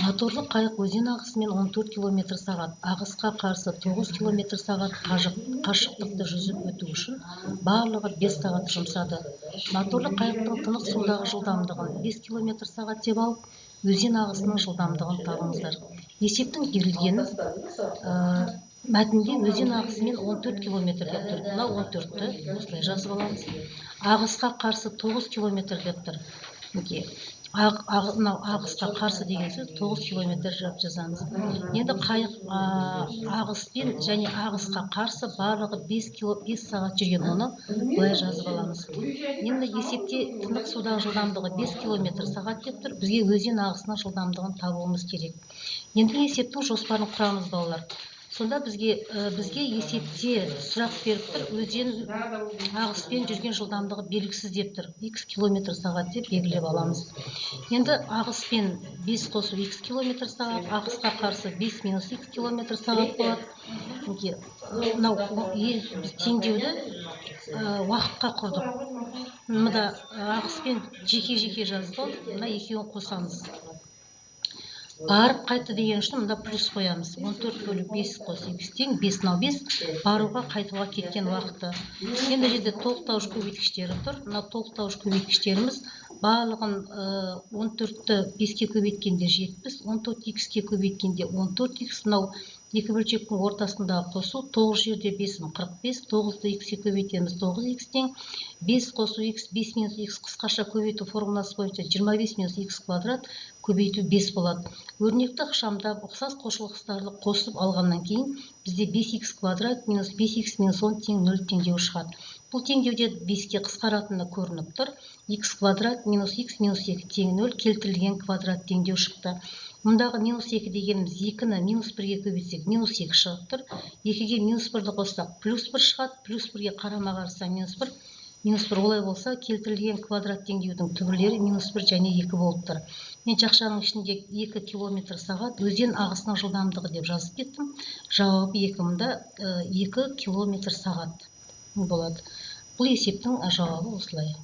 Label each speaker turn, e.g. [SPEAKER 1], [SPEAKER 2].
[SPEAKER 1] Моторлы қайық өзен ағысымен 14 километр сағат, ағысқа қарсы 9 километр сағат қашықтықты жүзіп өту үшін барлығы 5 сағат жұмсады. Моторлы қайықтың тынық судағы жылдамдығын 5 километр сағат деп алып, өзен ағысының жылдамдығын табыңыздар. Есептің берілгені мәтінде өзен ағысымен 14 километр деп тұр. Мынау 14-ті осылай жазып аламыз. Ағысқа қарсы 9 километр деп тұр. Мінекей, мынау ағысқа қарсы деген сөз 9 километр деп жазамыз. Енді қайық ағыспен және ағысқа қарсы барлығы 5 сағат жүрген, оны былай жазып аламыз. Енді есепте тынық судағы жылдамдығы 5 километр сағат деп тұр. Бізге өзен ағысының жылдамдығын табуымыз керек. Енді есептің жоспарын құрамыз, балалар. Сонда бізге есепте сұрақ беріп тұр, өзен ағыспен жүрген жылдамдығы белгісіз деп тұр. Х километр сағат деп белгілеп аламыз. Енді ағыспен 5 қосу х километр сағат, ағысқа қарсы 5 минус х километр сағат болады. Мінекей, мынау біз теңдеуді уақытқа құрдық. Мында ағыспен жеке-жеке жазып алдық, мына екеуін қосамыз. Барып қайтты деген үшін мында плюс қоямыз. 14 бөлу 5 қос х тең 5, мынау 5 баруға қайтуға кеткен уақыты. Енді мына жерде толықтауыш көбейткіштері тұр. Мына толықтауыш көбейткіштеріміз барлығын 14-ті 5-ке көбейткенде 70, 14 х-ке көбейткенде 14 х, мынау екі бөлшектің ортасындағы қосу 9 жерде 5 45, 9-ды х-ке көбейтеміз, 9 х тең 5 қосу х, 5 минус х қысқаша көбейту формуласы бойынша 25 минус х квадрат көбейту 5 болады. Өрнекті ықшамдап ұқсас қосылғыштарды қосып алғаннан кейін бізде 5 х квадрат минус 5 х минус 10 тең 0 теңдеуі шығады. Бұл теңдеуде 5-ке қысқаратыны көрініп тұр. Х квадрат минус х минус 2 тең 0 келтірілген квадрат теңдеу шықты. Мұндағы минус 2 дегеніміз 2-ні минус 1-ге көбейтсек минус 2 шығып тұр. 2-ге минус 1-ді қоссақ плюс 1 шығады. Плюс 1-ге қарама-қарсы минус 1. Минус 1 олай болса келтірілген квадрат теңдеудің түбірлері минус 1 және 2 болып тұр. Мен жақшаның ішінде 2 километр сағат өзен ағысының жылдамдығы деп жазып кеттім. Жауабы 2 мында 2 километр сағат болады. Бұл есептің жауабы осылай.